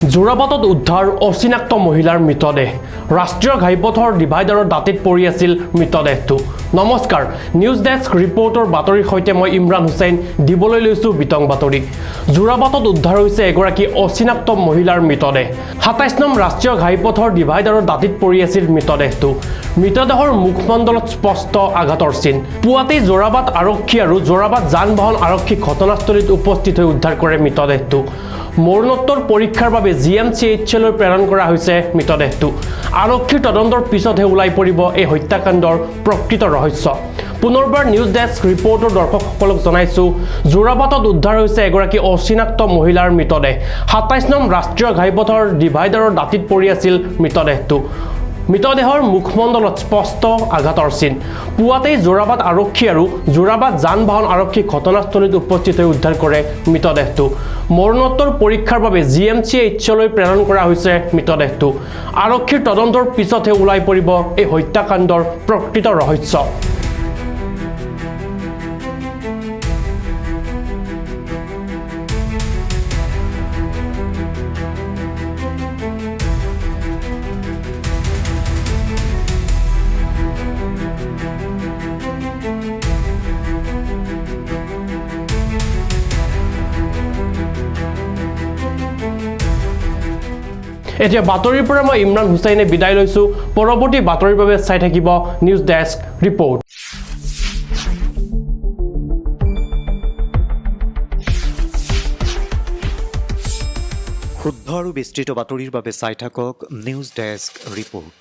যোৰাবাটত উদ্ধাৰ অচিনাক্ত মহিলাৰ মৃতদেহ। ৰাষ্ট্ৰীয় ঘাইপথৰ ডিভাইডাৰৰ দাঁতিত পৰি আছিল মৃতদেহটো। নমস্কাৰ, নিউজ ডেস্ক ৰিপৰ্টৰ বাতৰিৰ সৈতে মই ইমৰান হুছেইন দিবলৈ লৈছোঁ বিতং বাতৰি। যোৰাবাটত উদ্ধাৰ হৈছে এগৰাকী অচিনাক্ত মহিলাৰ মৃতদেহ। 27 নং ৰাষ্ট্ৰীয় ঘাইপথৰ ডিভাইডাৰৰ দাঁতিত পৰি আছিল মৃতদেহটো। মৃতদেহৰ মুখমণ্ডলত স্পষ্ট আঘাতৰ চিন। পুৱাতেই যোৰাবাট আৰক্ষী আৰু যোৰাবাট যান বাহন আৰক্ষী ঘটনাস্থলীত উপস্থিত হৈ উদ্ধাৰ কৰে মৃতদেহটো। মৰণোত্তৰ পৰীক্ষাৰ বাবে জিএমচিএইচলৈ প্ৰেৰণ কৰা হৈছে মৃতদেহটো। আৰক্ষীৰ তদন্তৰ পিছতহে ওলাই পৰিব এই হত্যাকাণ্ডৰ প্ৰকৃত ৰহস্য। পুনৰবাৰ নিউজ ডেস্ক ৰিপৰ্টৰ দৰ্শকসকলক জনাইছোঁ, যোৰাবাটত উদ্ধাৰ হৈছে এগৰাকী অচিনাক্ত মহিলাৰ মৃতদেহ। 27 নং ৰাষ্ট্ৰীয় ঘাইপথৰ ডিভাইডাৰৰ দাঁতিত পৰি আছিল মৃতদেহটো। মৃতদেহৰ মুখমণ্ডলত স্পষ্ট আঘাতৰ চিন। পুৱাতেই যোৰাবাট আৰক্ষী আৰু যোৰাবাট যান বাহন আৰক্ষী ঘটনাস্থলীত উপস্থিত হৈ উদ্ধাৰ কৰে মৃতদেহটো। মৰণোত্তৰ পৰীক্ষাৰ বাবে জিএমচিএইচলৈ প্ৰেৰণ কৰা হৈছে মৃতদেহটো। আৰক্ষীৰ তদন্তৰ পিছতহে ওলাই পৰিব এই হত্যাকাণ্ডৰ প্ৰকৃত ৰহস্য। এতিয়া বাতৰিৰ পৰা মই ইমৰান হুছেইনে বিদায় লৈছোঁ। পৰৱৰ্তী বাতৰিৰ বাবে চাই থাকিব নিউজ ডেস্ক ৰিপৰ্ট। শুদ্ধ আৰু বিস্তৃত বাতৰিৰ বাবে চাই থাকক নিউজ ডেস্ক ৰিপৰ্ট।